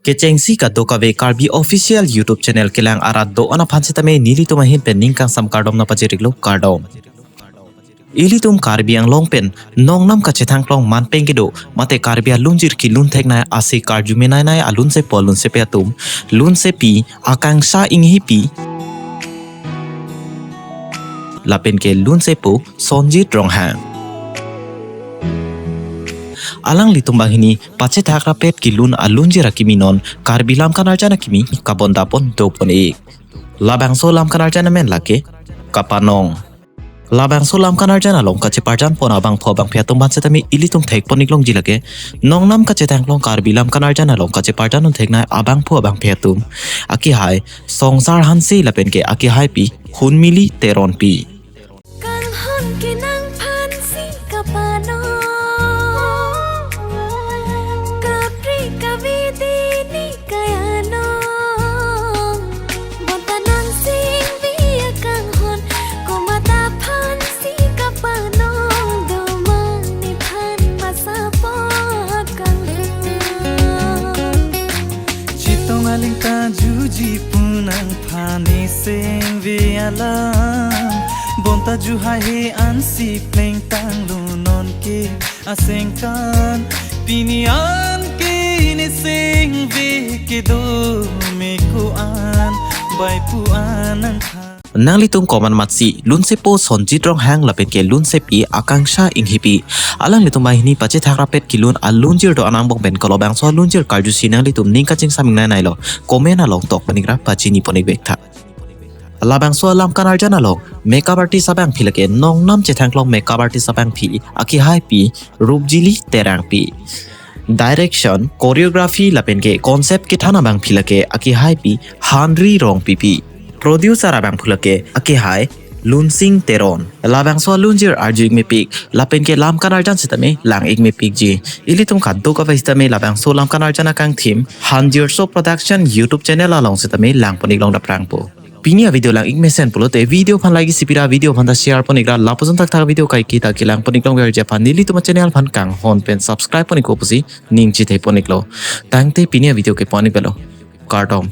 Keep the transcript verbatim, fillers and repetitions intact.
Kechengsi kadokave Karbi Official YouTube channel kelang arat do-an aphan sitame nelitum ahin pen ning kangsam kardom nangpajir-iklo, kardom. Ilitum Karbi Anglong pen nongnam kachethangklong manpeng kedo mate Karbi alunjir kelun theknei ase karjume nainei alunsepo alunsepi atum, lunsepi Akangsha Enghipi lapen ke lunsepo Sonjit Ronghang. Alanglitum banghini pachethak rapet kelun alunjir akimi non Karbi Lamkan Arjan akimi kabondapon dopon-ik. Labangso Lamkan Arjan amen lake Kapanong. Labangso Lamkan Arjan along kacheparjanpon abangphu abangphi atum aphan sitame ilitum thekpon-iklongji lake, nongnam kachethangklong Karbi Lamkan Arjan along kacheparjan un theknei abangphu abangphi atum, akihai Songsar Hanse lapen ke akihaipi Hunmili Teronpi. Kanghon ke nangphansi kapano, kapri kavidi ni kayanong, bonta nang singvi akanghon, komat aphansi kapano, doma nephan masapot kang. Chetong aling ta juji pu nangphan ne singvi alam, bonta juhai he ansi plengtanglo nonke asengkan. Pini an ke ne singvi kedo me ko-an, bai pu an nangphan. Nanglitum komat matsi lunsepo Sonjit Ronghang lapen ke lunsepi Akangsha Enghipi, alanglitum banghini pachethak rapet kelun alunjir do-an angbong pen kolobangso alunjir karjusi nanglitum ning kachingsam-ik nai nailo, comment along tokpon-ik ra pachinipon-ik vek tha. Labangso Lamkan Arjan along makeup artist abangphi lake nongnam chethangklong makeup artist abangphi akihaipi Rupjili Terangpi. Direction, choreography lapen ke concept kethan abangphi lake akihaipi Hanri Rongpipi. Producer abangphu lake akihai Lunsing Teron. Labangso alunjir arju-ik mepik lapen ke Lamkan Arjan sitame lang-ik mepikji. Ilitum kadokave sitame labangso Lamkan Arjan akangthim Hanjirso Production YouTube channel along sitame langpon-iklong daprangpo. Pini avideo lang-ik mesen pulote video aphan like isi pira, video aphan ta share pon-ik ra, lapuson thakthak video kaike ta kelangpon-iklong verji aphan nelitum achannel aphan kanghon pen subscribe pon-ikpo pusi ning chethepon-iklo. Tangte pini avideo ke pon-ik avelo. Kardom.